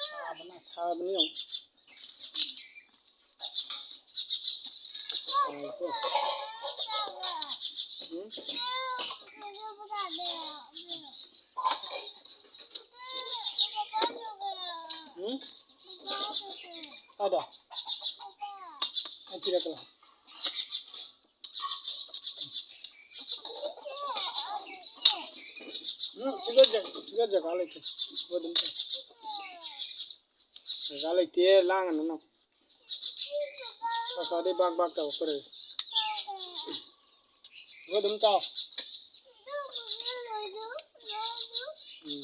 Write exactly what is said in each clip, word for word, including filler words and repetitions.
ꯁꯥꯕꯅ ꯁꯥꯕꯅ ꯌꯦꯡꯉꯨ꯫ ꯎꯝ? ꯎꯝ? ꯀꯥꯏꯗ? ꯑꯩ ꯄꯤꯔꯛꯀꯦ ꯂꯥꯎ꯫ ꯎꯝ, ꯁꯤꯗ ꯖ-, ꯁꯤꯗ ꯖꯒꯥ ꯂꯩꯇꯦ꯫ ꯁꯤꯗ ꯑꯗꯨꯝ ꯇꯧ꯫ ꯖꯒꯥ ꯂꯩꯇꯦ, ꯂꯥꯡꯒꯅꯨ ꯅꯪ꯫ ꯀꯀꯥꯗꯤ ꯕꯥꯛ ꯕꯥꯛ ꯇꯧꯔꯛꯇꯣꯔꯦ꯫ ꯁꯤꯗ ꯑꯗꯨꯝ ꯇꯥꯎ꯫ ꯎꯝ꯫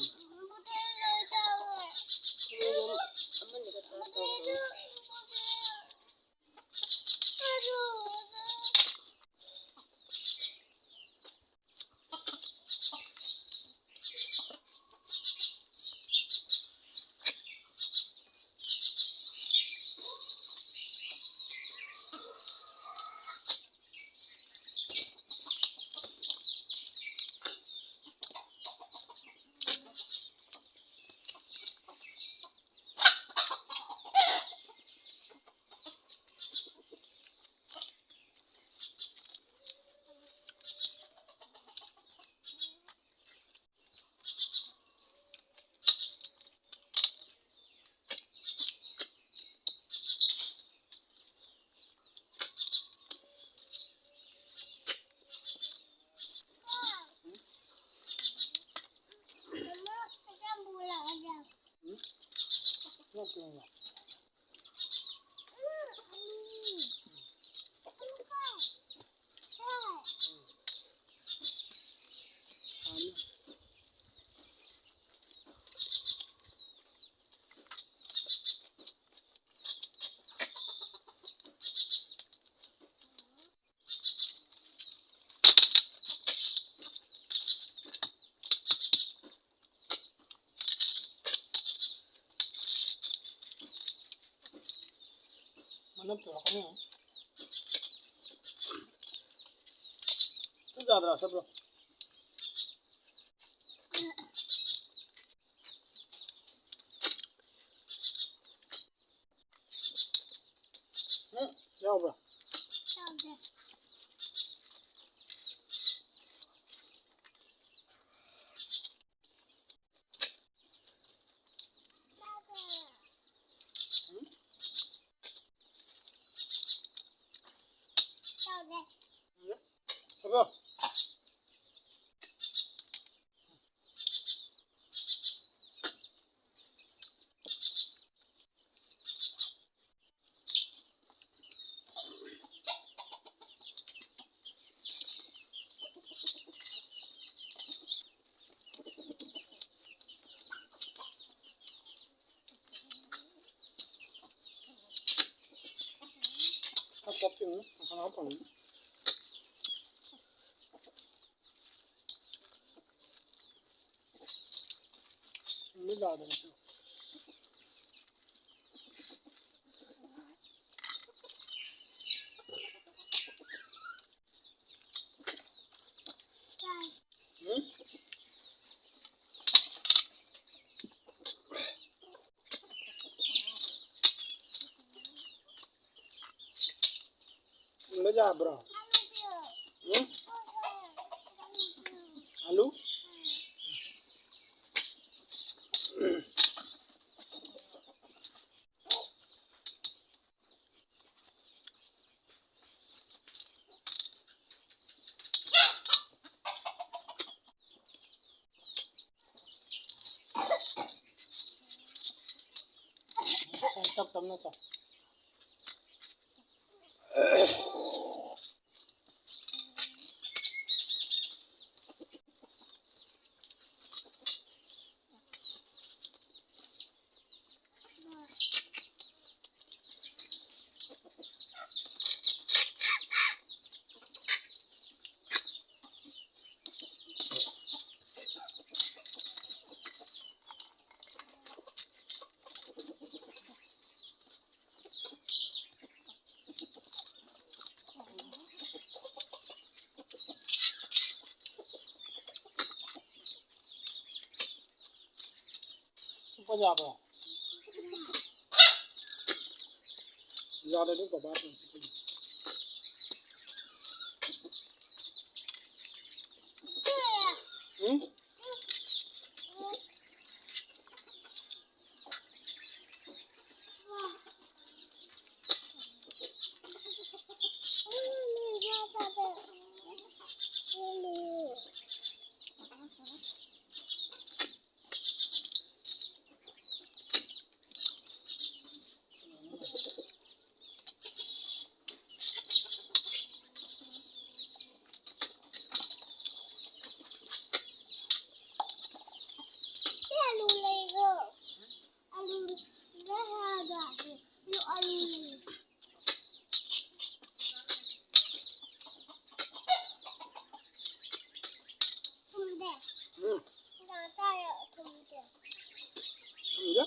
ꯃꯅꯝ ꯊꯣꯛꯂꯛꯀꯅꯤ꯫ ꯌꯥꯗ꯭ꯔꯥ ꯆꯠꯄ꯭ꯔꯣ? ꯎꯝ, ꯌꯥꯎꯕ꯭ꯔꯥ? ꯌꯥꯎꯗꯦ꯫ ꯌꯥꯎꯗꯦ꯫ ꯆꯠꯂꯣ꯫ ꯈꯔ ꯆꯞꯁꯤꯟꯅ ꯃꯁꯥ ꯐꯪꯉꯤ꯫ ꯃꯤꯠ ꯂꯥꯗꯅ꯫ ꯎꯝ? ꯊꯝꯕ ꯌꯥꯕ꯭ꯔꯣ? ꯎꯝ? ꯑꯂꯨ? ꯇꯞ ꯇꯞꯅ ꯆꯥꯎ꯫ ꯌꯥꯕ꯭ꯔꯣ? ꯌꯥꯔꯦ, ꯑꯗꯨꯝ ꯕꯕꯥ ꯑꯗꯨꯝ꯫ ꯎꯝ? ꯑꯂꯨ ꯂꯩꯔꯣ? ꯑꯂꯨ ꯂꯩꯔꯣ? ꯑꯂꯨ ꯂꯩꯔꯣ? ꯊꯨꯝꯗꯦ꯫ ꯎꯝ꯫ ꯀꯅꯥ ꯆꯥꯔꯦ? ꯊꯨꯝꯗꯦ꯫ ꯊꯨꯝꯗꯦ?